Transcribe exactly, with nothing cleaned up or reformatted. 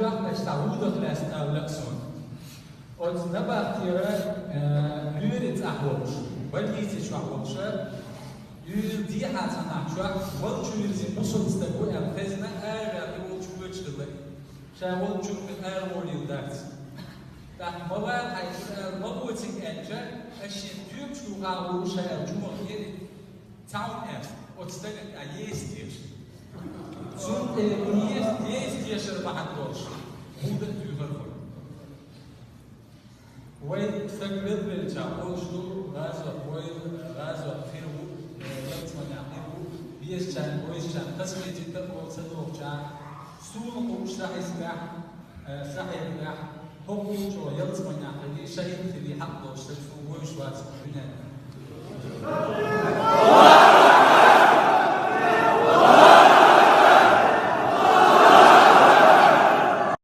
Бахьаш цхьа вудах лаьцна ала лаьа суна. Оцу набахтера, э, лоьри цӀахь волуш, больнице чохь волуш, уьйр дехьа цхьа нах чохь, валчу вирзи бусалба стаг ву аьлла хезна, ара и волчу воьдуш хилла. Ша волчуьра ара волийла дац. ТӀаккха ма вала хьайчуьра ара, ма воцийла аьлча, аш шен тоьпаш духьа гӀур ша аьлла чу ма хӀара. Цхьа хӀума аьлла, оцу стагана тӀехь еза теша. Цунна тӀе еза, еза тешар бахьана долуш, хӀунда а туьйхира вай. Вай стаг велвелча, олуш ду, гӀазот войла, гӀазот хир ву, э, ялсаманехь хир ву, везачарна, вовзачарна хазахетийта а олу ца догӀучохь, суна хууш сахьисбехь, э, сахьербехь, хӀокху чӀогӀа ялсаманехь хили, шахӀид хили хьакъ долуш стаг суна вовзаш вац хӀокху дуьненахь.